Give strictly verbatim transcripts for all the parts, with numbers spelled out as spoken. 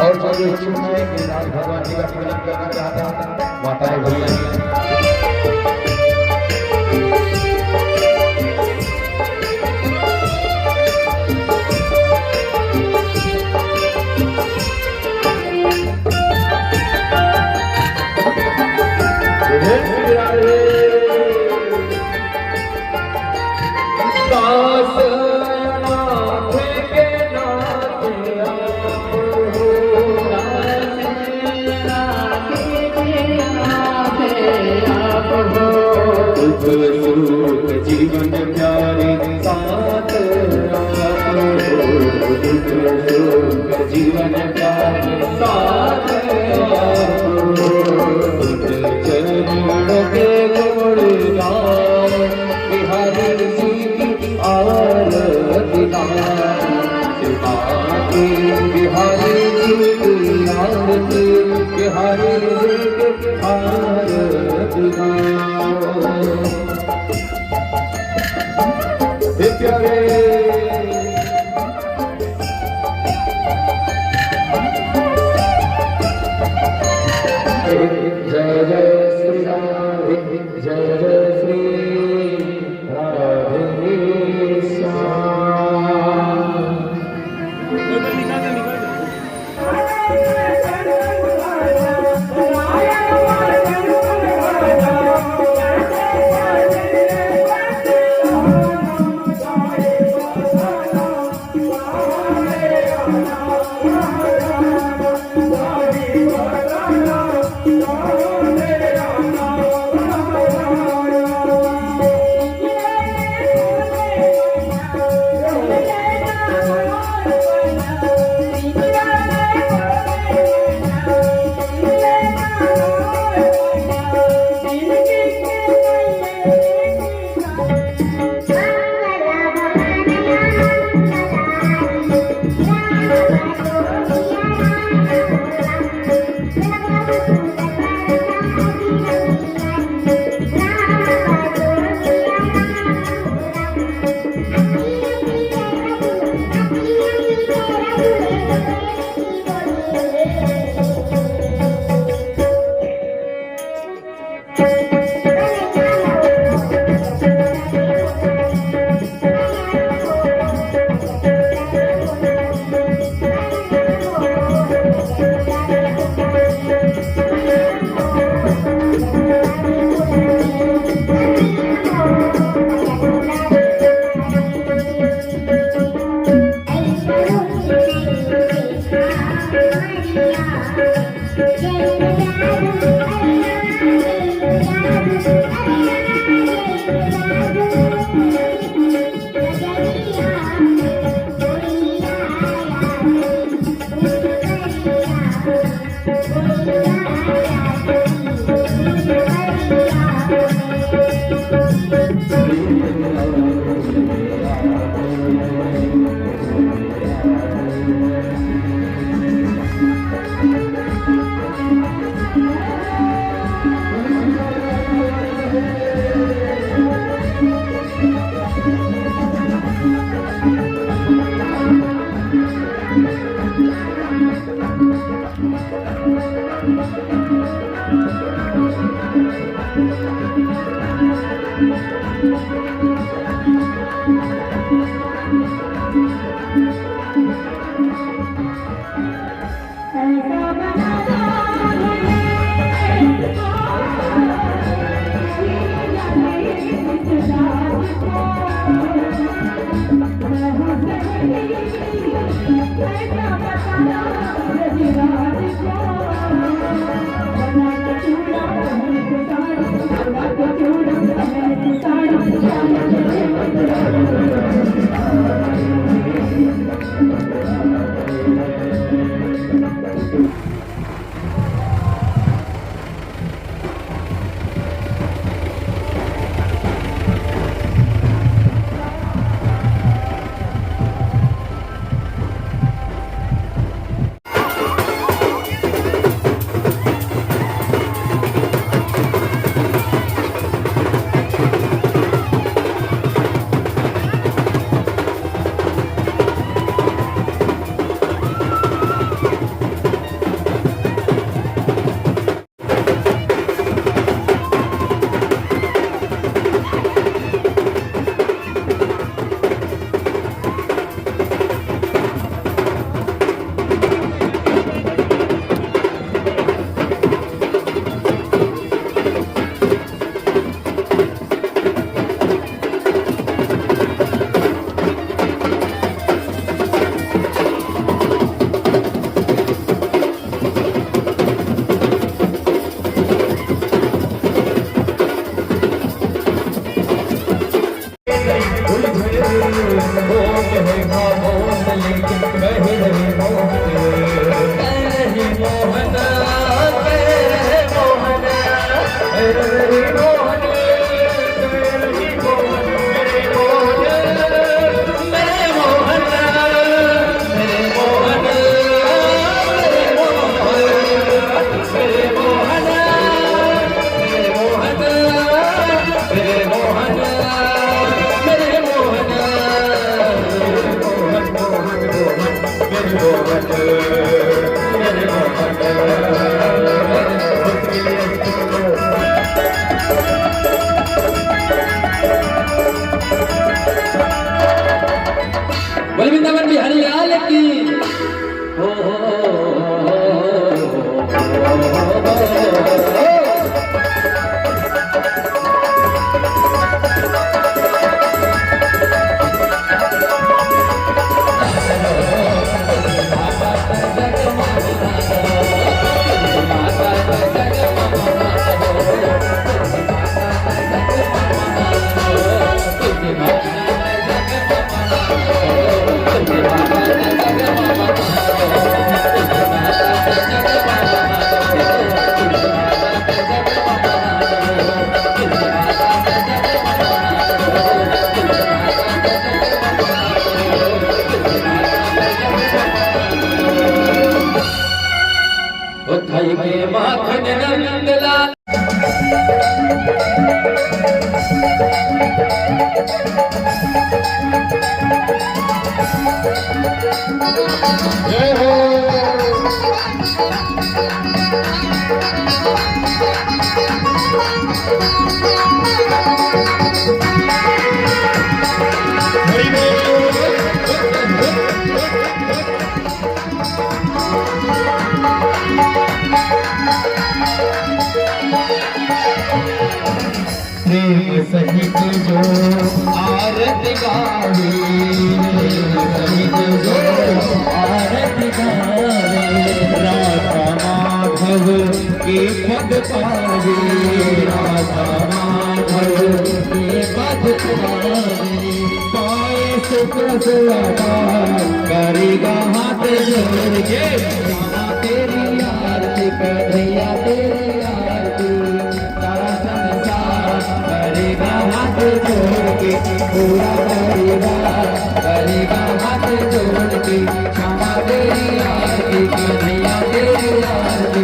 और जो भी इच्छुक है, गिरिराज भगवान जी का पूजन करना चाहते हैं, माता ने भैया जीवन प्यारे साथ आप हो, दुख सुख जीवन प्यारे साथ आप हो। चरण के गुण गाओ, बिहारी जी की आरती गाओ, बिहारी जी की आरती, बिहारी जी की आरती गाओ। हे प्यारे। जय जय श्री राधे, जय जय श्री राधे श्याम। बोल वृंदावन बिहारी लाल की। हो, हो, हो। ओ थाई के माखन नंद लाल। जय हो। हरि बोल। प्रेम सहित जो आरत गावे, प्रेम सहित जो आरत गावे, राधा माधव के पद पावे, राधा माधव के पद पावे। पाए सुख सुलता करेगा हाथ जोड़ के, माँ तेरी आरती, कन्हैया तेरी आरती, सारा संसार करेगा हाथ जोड़ पूरा परिवार करेगा हाथ जोड़ के, क्षमा तेरी आरती, कन्हैया तेरी आरती।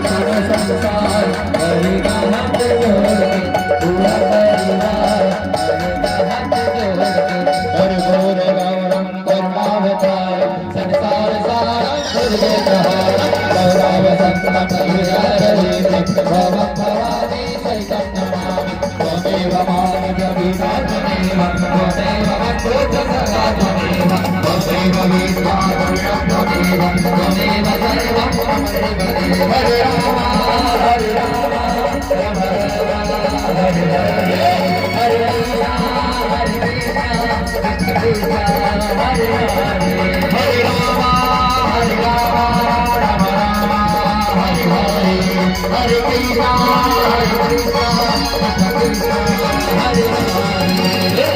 सारा संसार करेगा हाथ जोड़ के, पूरा परिवार करेगा हाथ जोड़ के। हर घोर घोरम करुणावतार, संसार सारा दुर्गे प्रहार। गौरव संकट विचार लेते, भवम भवानी सहितम नमामि। त्वमेव मां जगदीशा त्वमेव, त्वमेव बन्धुर्भृता त्वमेव, त्वमेव विद्या त्वमेव, त्वमेव सर्वं मम देव देव। हरे राम, हरे राम, राम राम, हरे हरे, हरे कृष्णा, हरे कृष्णा, कृष्णा कृष्णा, हरे हरे, हरे राम, हरे राम, राम राम, हरे हरे। हरे कृष्णा, हरे कृष्णा, कृष्णा कृष्णा, हरे हरे।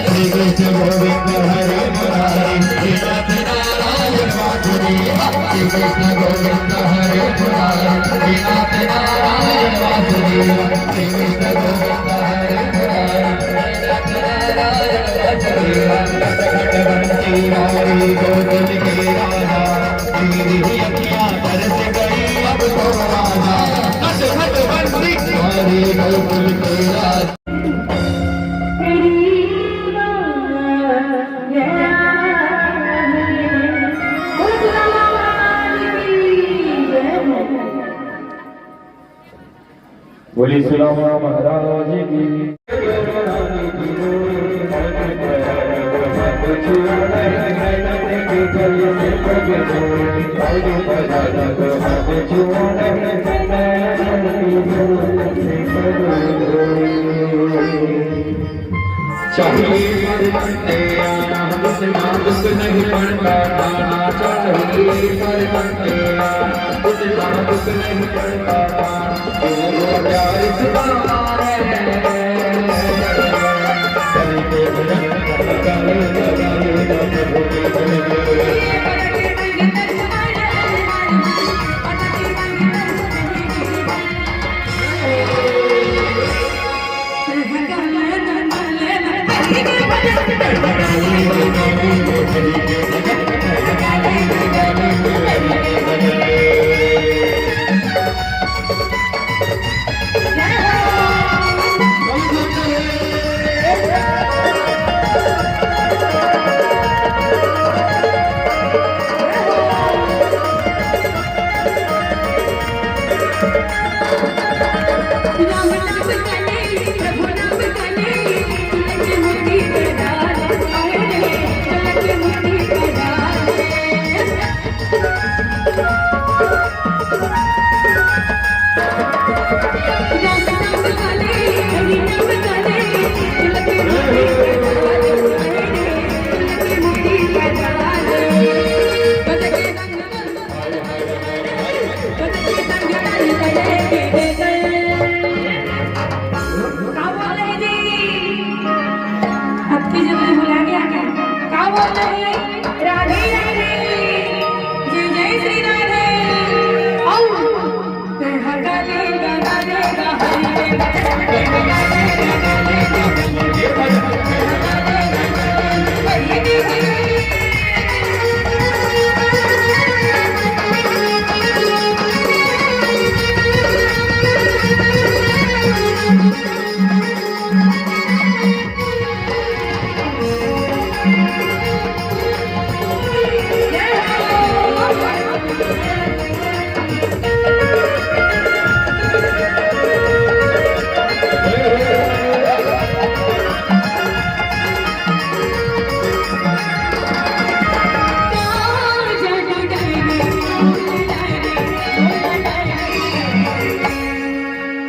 श्री कृष्ण गोविंद हरे मुरारी, श्रीनाथ नारायण वासुदेव। श्री कृष्ण गोविंद हरे मुरारी, श्रीनाथ नारायण वासुदेव। श्री कृष्ण गोविंद हरे मुरारी, श्रीनाथ नारायण वासुदेव। रस घट बंसी वारी गोकुल के राजा, तेरी ही अखियां तरस गई अब तो आजा। नट खट बंसी वारी गोकुल के राजा। बोलिए सुदामा महाराज की। चाहिए पर बनते आना, उस नाजुक नहीं बनता खाना। चाहिए पर बनते आना, उस नाजुक नहीं बनता खाना। क्यों वो प्यार इस बार है? का बोल रहे जी? आपकी जब भी बुला गया क्या? का बोल रहे? राधे राधे। जय जय श्री राधे। आओ।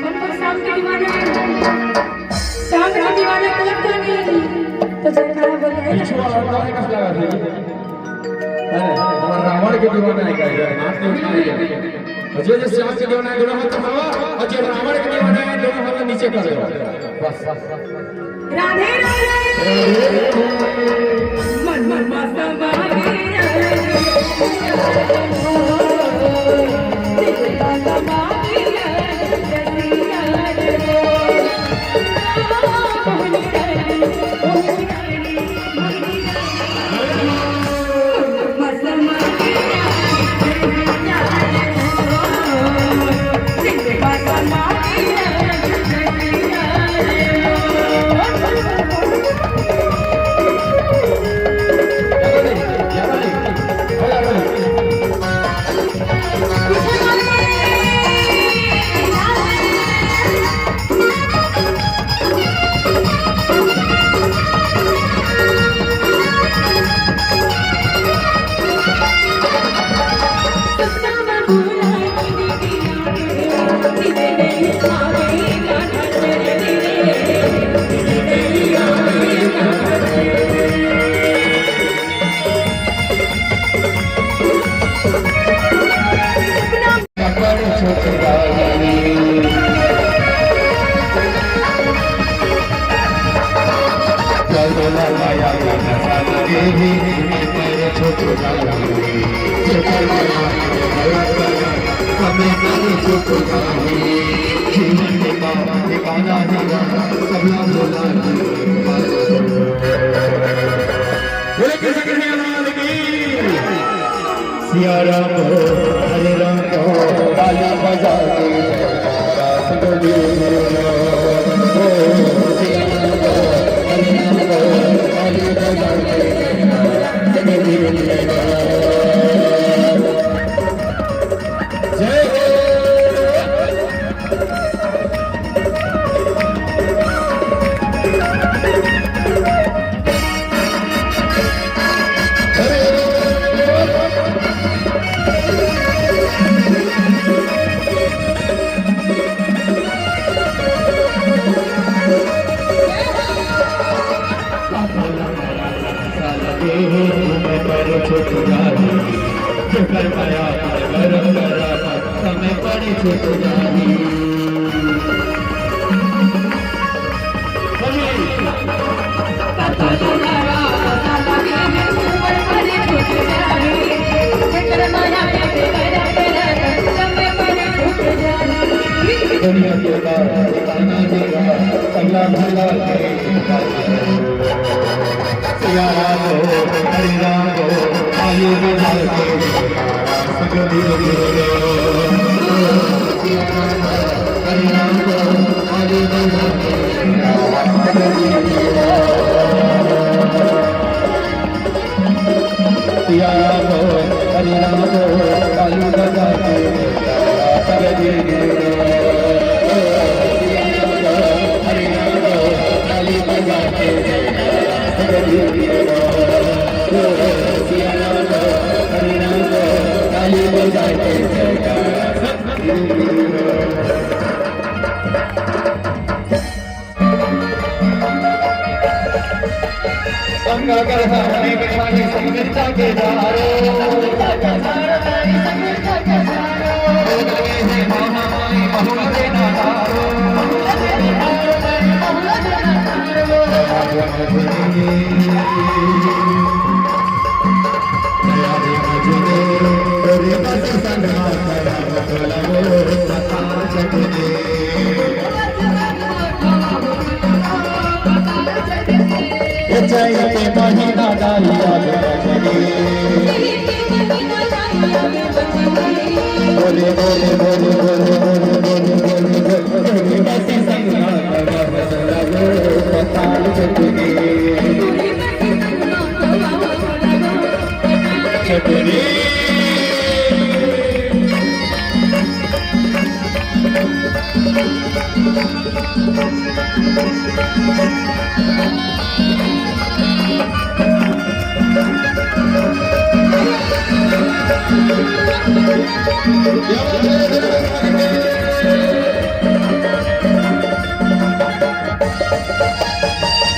कौन कौन श्याम के दीवाना है? श्याम के दीवाना कौन कौन है? तो जयकारा बोले। पीछे वाला और कौन कस लगा दे? अरे, हमारा रावण के दीवाना है क्या? ये नाच नहीं उठा है क्या? और जो, जो श्याम के दीवाना है, दोनों हाथ उठाओ, और जो रावण के दीवाना है, दोनों हाथ नीचे कर दो। बस, बस, बस। राधे राधे। मन मन मस्त बोले कृष्ण कन्हैया लाल की। सिया राम हो, हरे राम हो, ताली बजा के जयकारा संग दीना। ओ सिया राम हो, हरे राम हो, ताली बजा के जयकारा संग दीना। जय हो।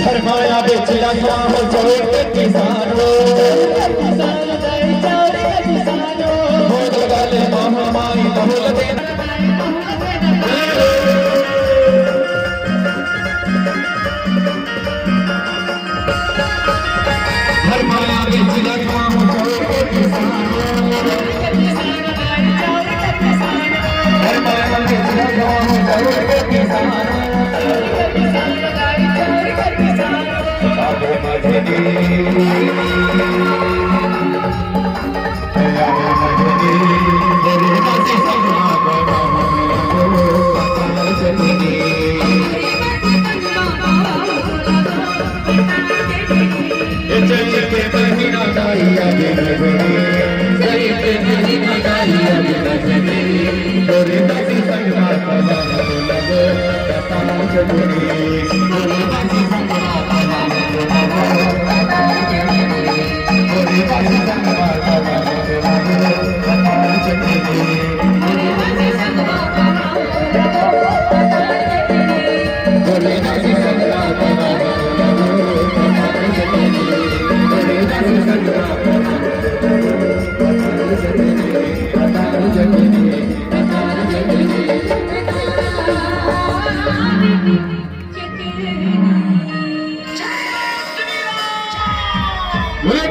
हर माया बेचला क्या हो जाए के किसानो। किसान जाए चावल के किसानो। हो गले मामा माई बहुल देना। हर माया बेचला क्या हो जाए के किसानो।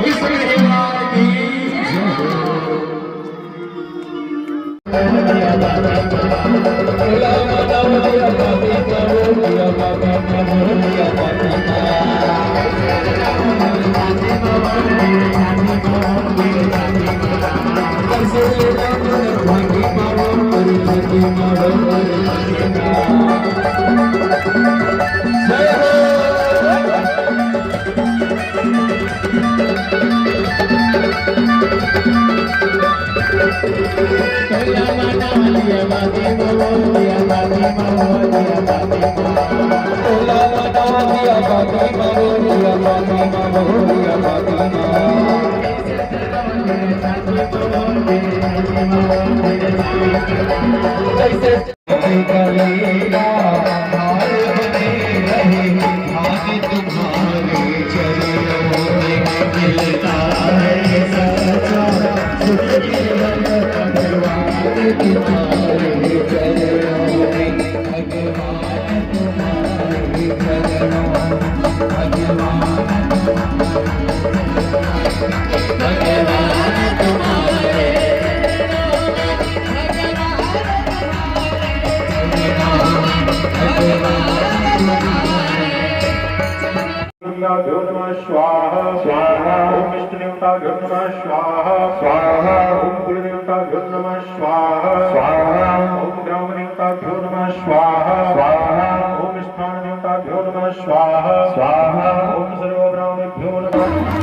विश्व परिवार की जय हो। देवताभ्यो नमः स्वाहा। स्वाहा। ओम इष्ट देवताभ्यो नमः स्वाहा। स्वाहा। ओम कुल देवताभ्यो नमः स्वाहा। स्वाहा। ओम ग्राम देवताभ्यो नमः स्वाहा। स्वाहा। ओम स्थान देवताभ्यो नमः स्वाहा। स्वाहा। ओम सर्व ब्राह्मणेभ्यो नमः।